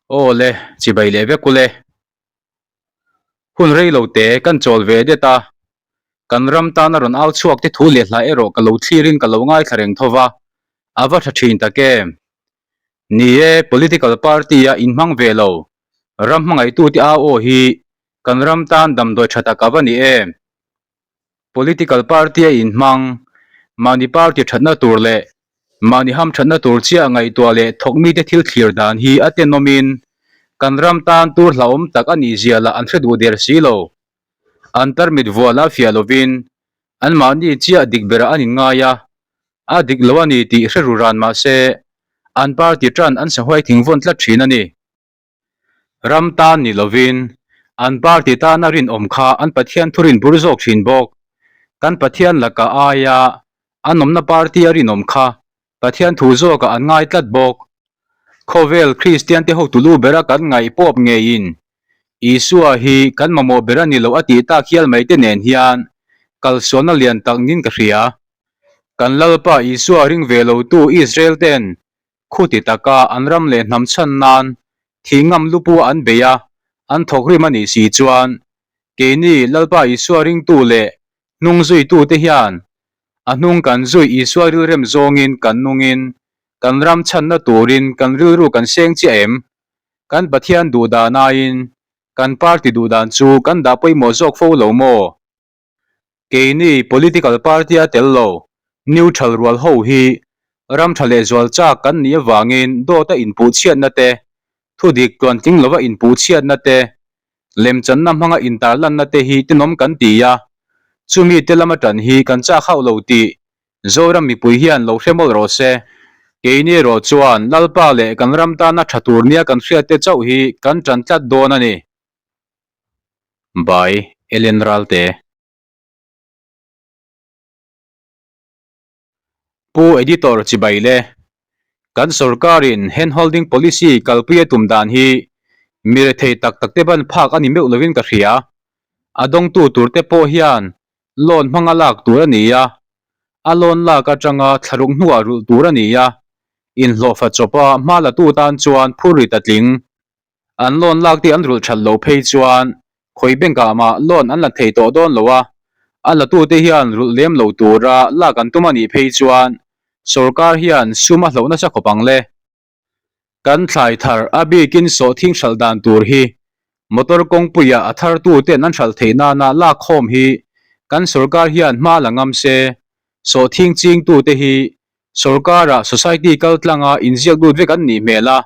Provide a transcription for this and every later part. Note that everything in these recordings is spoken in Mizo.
Aw le, chibai leh vek ule. Hun rei lo te kan chawl ve det a, kan ram tana rawn au chhuak te thu leh hla erawh ka lo thlirin ka lo ngaithla reng tho va, a va tha thin tak em? Ni e, political party a inhmang ve lo, ram hmangaihtute au aw hi kan ram tan damdawi tha tak a va ni em? Political party a inhmang, mahni party thatna tur leh mahni ham thatna tur chiah ngaihtuah leh thawk mite thil thlir dan hi a tenawmin kan ram tan tur hlauhawm tak a nih zia lah an hre duh der si lo. An tarmit vual a fiah lovin anmahni chiah dik berah an inngai a, a dik lo a ni tih hre ru ran mah se an party tan an sahuai thingvawn tlat thin a ni. Ram tan ni lovin an party tana rinawm kha an Pathian thurin bur zawk thin bawk. Kan Pathian laka aia an awmna party a rinawm kha Pathian thu zawkah an ngai tlat bawk. Khawvel Kristian te hotu lu bera kan ngaih pawp ngeiin Isua hi kan mamawh ber a ni lo a tih tak hial mai te nen hian kalsualna lian tak nin ka hria. Kan Lalpa Isua ring ve lotu Israel ten Khuti taka an ram leh hnam chhan nan thih ngam lupu an bei a, an thawk rim a nih si chuan keini Lalpa Isua ringtu leh hnung zuitute hian a hnung kan zui Isua rilrem zawngin kan nungin kan ram chhanna turin kan rilru kan seng chiah em? Kan Pathian duhdan aiin kan party duhdan chu kan dah pawimawh zawk fo lo maw? Keini political party a tel lo, neutral rual ho hi ram tha leh zual chak kan nih avangin dawt a inpuh chhiatna te, thudik tluantling lova inpuh chhiatna te, lemchanna hmanga intarlanna te hi tenawm kan ti a, chumi te lama tan hi kan chak hauh lo tih Zoram mipui hian lo hre mawlh rawh se. Keini erawh chuan Lalpa leh kan ram tana tha tur nia kan hriat te chauh hi kan tan tlat dawn a ni. By Ellen Ralte. Pu Editor Chibai le, Kan sorkarin hand holding policy kalpui a tum dan hi mi rethei tak tak te ban phak a ni meuh lovin ka hria. A dawngtu tur te pawh hian loan hmanga lak tur a ni a, a loan lak atanga thlaruk hnuah rulh tur a ni a, inhlawhfa chawpa hma la tu tan chuan phurrit a tling. An loan lak te an rulh that loh phei chuan khawi bank ah mah loan an la thei tawh dawn lo a, a la tute hian rulh lem lo tura lak an tum a nih phei chuan sorkar hian sum a hloh nasa khawp ang le. Kan thlai thar a bikin sawhthing hralh dan tur hi motor kawngpuia a thar tuten an hralh theih nana lak khawm hi kan sorkar hian hma la ngam se, sawhthing chingtute hi sorkara society kaltlanga inziak lut vek an nih hmel a,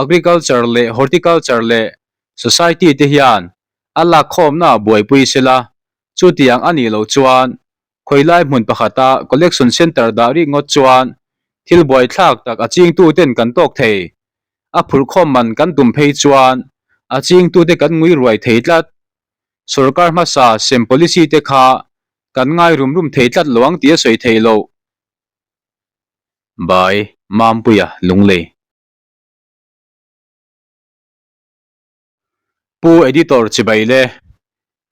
Agriculture leh Horticulture leh Society te hian a lakkhawmna ah buaipui sela, chutiang a nih loh chuan khawilai hmun pakhata collection centre dah rik ngawt chuan thil buaithlak tak a chingtuten kan tawk thei. A phurhkhawm man kan tum phei chuan a chingtute kan ngui ruai thei tlat. Sorkar hmasa sem policy te kha kan ngai rum rum thei tlat lo ang tih a sawi theih loh. By Mampuia Lunglei. Pu Editor Chibai le,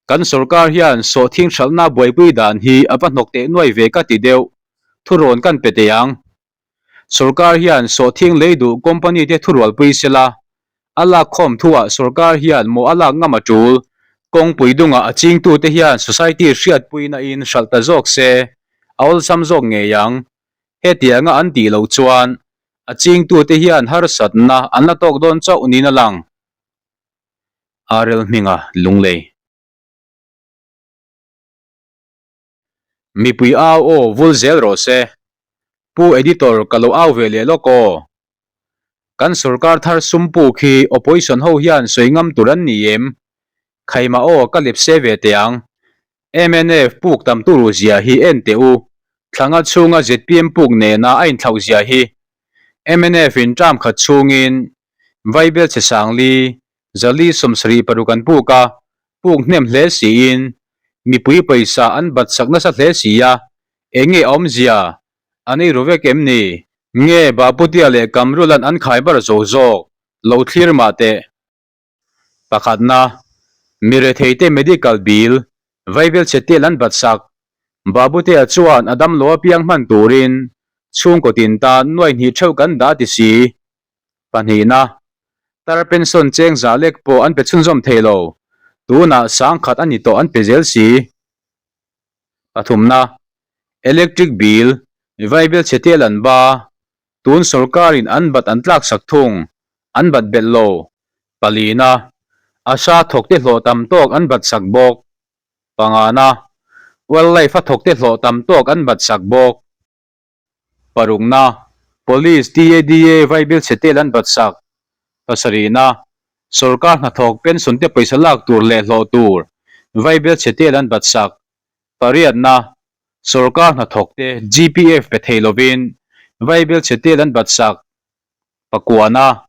Kan sorkar hian sawhthing hralhna buaipui dan hi a va hnawk teh nuai ve ka ti deuh, thurawn kan pe teh ang. Sorkar hian sawhthing lei duh company te thurualpui sela, a lak khawm thuah sorkar hian mawh a lak ngam a tul. Kawngpui dungah a chingtute hian society hriatpuina in hralh ta zawk se, a awlsam zawk ngei ang. Hetianga an tih loh chuan a chingtute hian harsatna an la tawk dawn chauh niin a lang. Arel hminga Lunglei. Mipui au aw vul zel rawh se. Pu Editor ka lo au ve leh lawk aw. Kan sorkar thar sum puk hi opposition ho hian sawi ngam tur an ni em? Khaimah aw ka lep se ve teh ang. Mnf puk tam turu zia hi en teh u, thlanga chhunga zpm puk nena a inthlauh zia hi. Mnf in term khat chhungin Vaibel chhe sangli, zali 76 an puk a, puk hnem hle siin mipui pawisa an bat sak nasa hle si a, eng nge a awmzia? An ei ru vek em ni? Nge Baputia leh Kamrulan an khai bar zo zawk lo thlir mah teh? Pakhatna, mi retheite medical bill vaibel chhe tel an bat sak. Babutea chuan a damlo apiang hman turin chhungkaw tin tan nuai hnih theuh kan dah ti si. Pahnihna, Tar pension cheng za lek pawh an pe chhunzawm thei lo. Tunah 10,000 a ni tawh an pe zel si. Pathumna, Electric bill, Vaibel chhe tel an ba, tun sorkarin an bat an tlak sak thung, an bat belh lo. Palina, Asha thawkte hlawh tam tawk an bat sak bawk. Pangana, Wildlife a thawkte hlawh tam tawk an bat sak bawk. Parukna, Police TADA Vaibel chhe tel an bat sak. Pasarihna, Sorkar hnathawk pension te pawisa lak tur leh hlawh tur Vaibel chhe tel an bat sak. Pariatna, Sorkar hnathawk te GPF pe thei lovin Vaibel chhe tel an bat sak. Pakuana,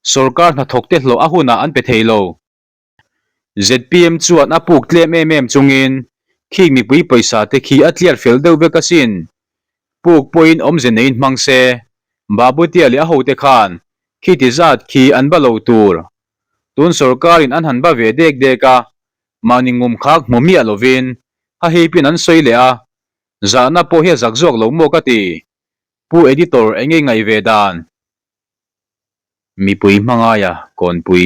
Sorkar hnathawk te hlawh a hunah an pe thei lo. Zpm chuan a puk tlem em em chungin khing mipui pawisa te khi a tliar fel deuh vek asin. Puk pawhin awmze neiin hmang se, Babutea leh a hote khan khi ti zat khi an ba lo tur. Tun sorkarin an han ba ve dek dek a, mahni ngum khak hmu miah lovin hahipin an sawi leh a, zahna pawh hi a zak zawk lo maw ka ti. Pu Editor enge ngaih ve dan? Mipui hmangaia kawnpui.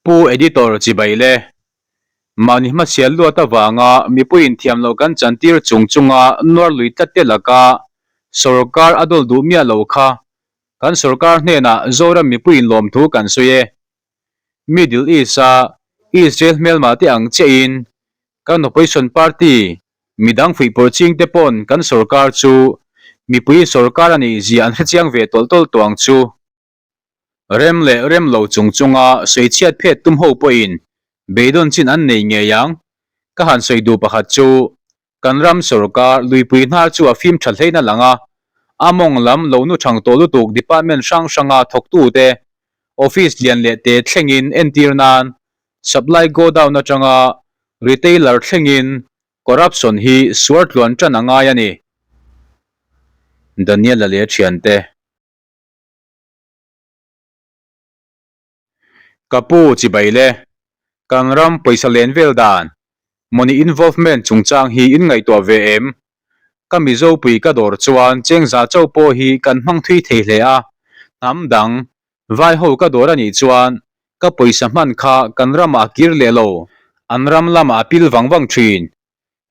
Pu Editor chibai le. Mahni hmachhiat luat avanga mipui inthiam loh kan chantir chung chunga nuar lui tlat te laka sorkar a dawl duh miah lo kha kan sorkar hnenah Zoram mipui inlawmthu kan sawi e. Middle East-a Israel hmelma te ang chiahin kan opposition party Midang fuihpawrh ching te pawn kan sorkar chu mipui sorkar a nih zia an hrechiang ve tawlh tawlh tawh ang chu. Rem leh rem lo chung chunga sawichhiat phet tum ho pawhin beidawn chin an nei ngei ang. Ka han sawi duh pakhat chu kan ram sorkar luipui hnar chu a fim tha hlein a lang a, a mawng lam lo nu thang tawh lutuk department hrang hranga thawktute office lian leh te thlengin entir nan Supply godown atanga retailer thlengin corruption hi suar tluan tan a ngai a ni. Daniel-a leh a thiante. Ka pu chibai le, kan ram pawisa len vel dan, money involvement chungchang hi in ngaihtuah ve em? Ka Mizopui ka dawr chuan chengza chauh pawh hi kan hmang thui thei hle a, hnam dang, Vai ho ka dawr a nih chuan ka pawisa hman kha kan ramah a kir leh lo, an ram lamah a pil vang vang thin.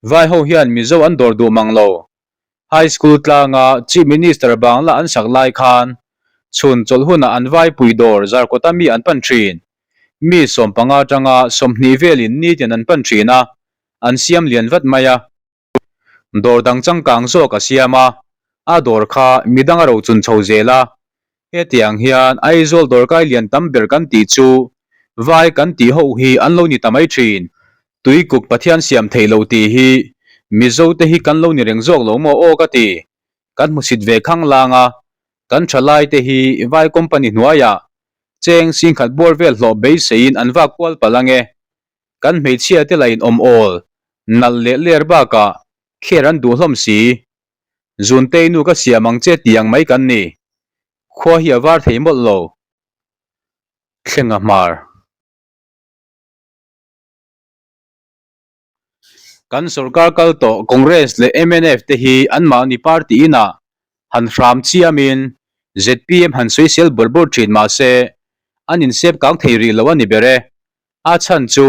Vai ho hian Mizo an dawr duh mang lo. High School tlanga Chief Minister bangla an sak lai khan chhun chawlh hunah an vaipui dawr Zarkawta mi an pan thin. Mi 15 atanga 20 velin nitin an pan thin a, an siam lian vat mai a. Dawr dang changkang zawk a siam a, a dawr kha midang a rochun chho zel a. Hetiang hian Aizawl dawrkai lian tam ber kan tih chu vai kan tih ho hi an lo ni ta mai thin. Tuikuk Pathian siam theih lo tih hi Mizo te hi kan lo ni reng zawk lo maw aw ka ti. Kan hmusit ve khanglang a, kan thalai te hi vai company hnuaiah cheng 10,000 bawr vel hlawh beiseiin an vak kual palh ange. Kan hmeichhia te lah in awm awl, nalh leh ler bakah kher an duh hlawm si. Zuntei nu ka siam ang che tih ang mai kan ni. Khua hi a var thei mawlh lo. Thlenga hmar. Kan sorkar kal tawh Congress leh mnf te hi anmahni party inah han hram chiamin zpm han sawisel bawrh bawrh thin mahse an insep kang thei rih lo a ni ber e. A chhan chu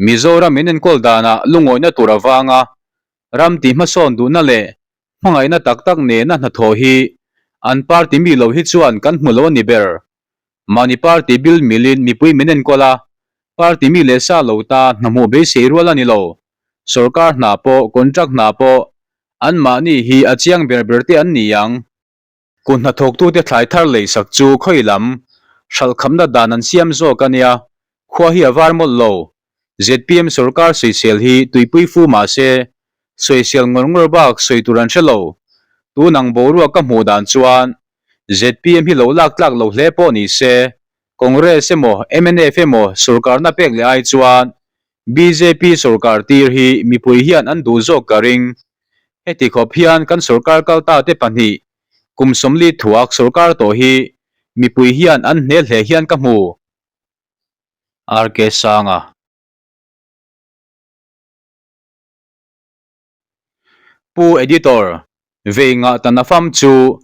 Mizoram in enkawl danah lungawihna tur avanga ram tih hmasawn duhna leh hmangaihna tak tak nena hnathawh hi an party mi lo hi chuan kan hmu lo a ni ber. Mahni party bil milin mipui min enkawl a, party mi leh sa lo ta hna hmuh beisei rual a ni lo. Sorkar hna pawh, contract hna pawh anmahni hi a chiang ber ber te an ni ang. Kut hnathawktute thlai thar lei sak chu khawi lam hralh khamna dan an siam zawk a nia, khua hi a var mawlh lo. Zpm sorkar sawisel hi tuipui fu mah se, sawisel ngawr ngawr bak sawi tur an hre lo. Tun ang boruak ka hmuh dan chuan zpm hi lo lak tlak lo hle pawh ni se, Congress emaw mnf emaw sorkarna pek leh ai chuan bjp sorkar tir hi mipui hian an duh zawk ka ring. Heti khawp hian kan sorkar kal ta te pahnih kum 40 thuak sorkar tawh hi mipui hian an hne hle hian ka hmu. RK Sanga. Pu Editor, vei ngah ta nafam chu.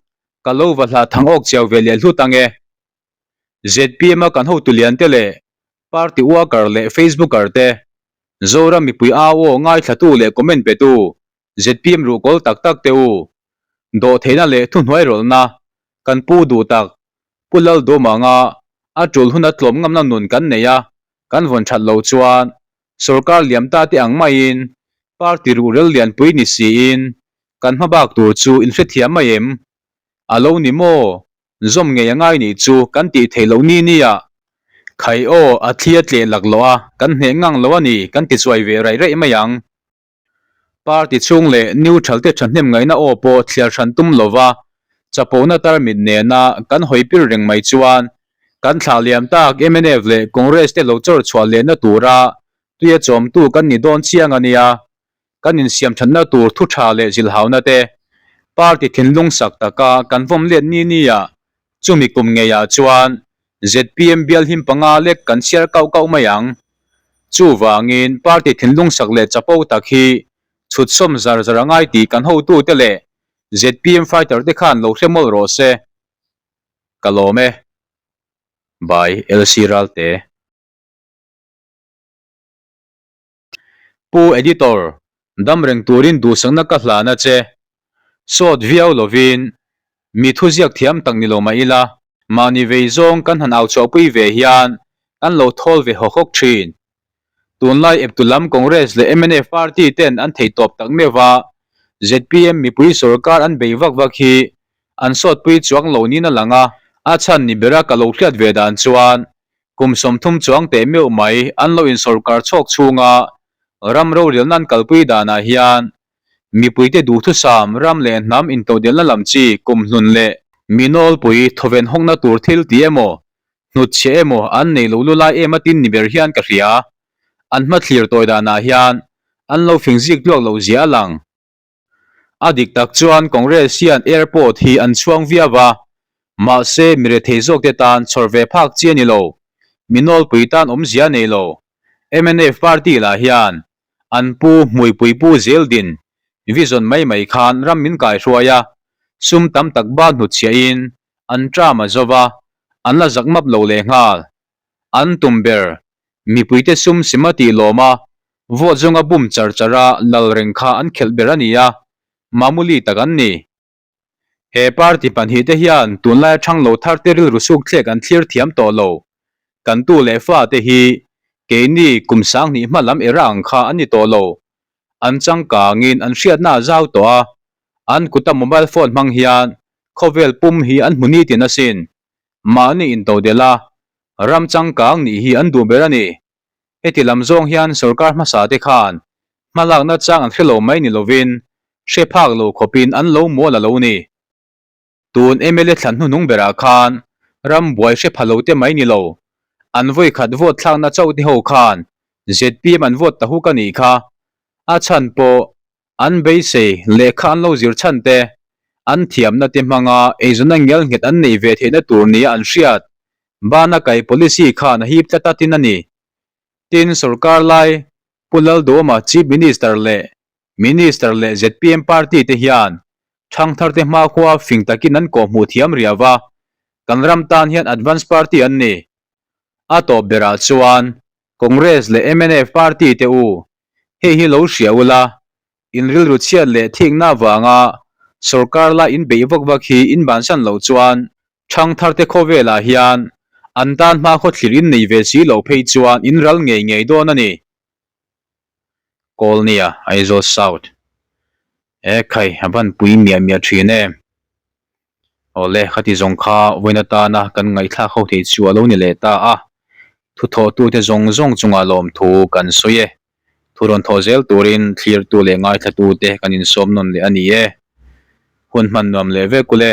Ka lo va hlah thang awk chiau ve leh hlut ang e. Zpm a kan hotu lian te leh party worker leh facebooker te, Zoram mipui au aw ngaithlatu leh comment petu zpm ruhkawl tak tak te u, dawhtheihna leh thuhnuai rawlhna kan pu duh tak Pu Laldawma anga a tul huna tlawm ngamna nun kan nei a, kan vawn that lo chuan sorkar liam ta te ang maiin party ruhrel lianpui ni siin kan hmabak tur chu inhrethiam mai em? A lo ni maw? Zawm ngei a ngai nih chu kan tih theih loh ni nia. Khai aw, a thli a tleh laklawh a, kan hneh ngang lo a ni kan ti chuai ve raih raih mai ang. Party chhung leh neutral te thahnem ngaihna aw pawh thliar hran tum lova chapona tarmit nena kan hawi pir reng mai chuan kan thlah liam tak mnf leh Congress te lo chawr chhuah lehna tura tuia chawmtu kan ni dawn chiang a nia. Kan insiam thatna tur thu tha leh zilhauna te party thinlung sak taka kan vawm let ni nia chumi kum ngeiah chuan zpm bial him panga lek kan chhiar kauh kauh mai ang. Chuvangin party thinlung sak leh chapo tak hi chhut sawm zar zar a ngai tih kan hotute leh zpm fighter te khan lo hre mawlh rawh se. Ka lawm e. By LC Ralte. Pu Editor, dam reng turin duhsakna ka hlan a che. Sawt viau lovin mi thuziak thiam tak ni lo mah ila, mahni vei zawng kan han au chhuahpui ve hian kan lo thawl ve hawk hawk thin. Tunlai eptu lam Congress leh mnf party ten an theihtawp tak meuh va, zpm mipui sorkar an bei vak vak hi an sawtpui chuang lo niin a lang a, a chhan ni bera ka lo hriat ve dan chuan Kum 30 chuang teh meuh mai an lo insawrkar chhawk chhunga ram rorelna an kalpui danah hian mipuite duhthusam ram leh hnam intodelhna lam chi kum hlun leh mi nawlpui thawven hawkna tur thil ti emaw hnutchhiah emaw an nei lo lu lai em atin ni ber hian ka hria. An hmathlir tawi danah hian an lo fing zik tluak lo zia a lang. A dik tak chuan Congress hian airport hi an chhuang viau a, mahse mi rethei zawkte tan chhawr ve phak chi a ni lo, mi nawlpui tan awmzia a nei lo. Mnf party lah hian an pu hmuipui pu Zeldin vision mai mai khan ram min kaihruai a, sum tam tak ban hnutchhiahin an term a zo va, an la zak map lo lehnghal. An tum ber Mipuite sum sim a tih lawm a, vote zawnga bum char char a lal reng kha an khelh ber a ni a, mamuli tak an ni. He party pahnihte hian tunlai athang lo thar te rilru suk thlek an thlir thiam tawh lo. Kan tu leh fa te hi keini kum sanghnih hma lam era ang kha an ni tawh lo. An changkangin an hriatna a zau tawh a, an kuta mobile phone hmang hian khawvel pum hi an hmu nitin asin. Mahni intodelh a, Ram changkang nih hi an duh ber a ni. Heti lam zawng hian sorkar hmasa te khan hmalakna chang an hre lo mai ni lovin hre phak lo khawpin an lo mual a lo ni. Tun mla thlan hnuhnung berah khan ram buai hre pha lo te mai ni lo, an vawi khat vote thlakna chauh te ho khan zpm an vote ta huk a nih kha. A chhan pawh An beisei, lehkha an lo zir chhan te, an thiamna te hmanga eizawnna ngial nghet an neih ve theihna tur nia an hriat. Bana kai policy khan a hip tlat a tin a ni. Tin, sorkar lai Pu Lalduhawma Chief Minister leh Minister leh zpm party te hian thangthar te hmakhua fing takin an kawhhmuh thiam riau a, kan ram tan hian advance party an ni. A tawp berah chuan Congress leh mnf party te u Hei hi lo hria ula, in rilru chhiat leh thikna avanga sorkar la in beih vak vak hi in bansan loh chuan thangtharte khawvelah hian an tan hma khawthlir in nei ve si loh phei chuan in ral ngei ngei dawn a ni. Kawlnia, Aizawl South. E khai, a ban pui miah miah thin e. Awle, khati zawng kha vawiin atana kan ngaihthlak ho thei chu a lo ni leh ta a. Thuthawhtute zawng zawng chungah lawmthu kan sawi e. Thu rawn thawh zel turin thlirtu leh ngaithlatute kan insawm nawn leh a ni e. Hun hman nuam leh vek ule.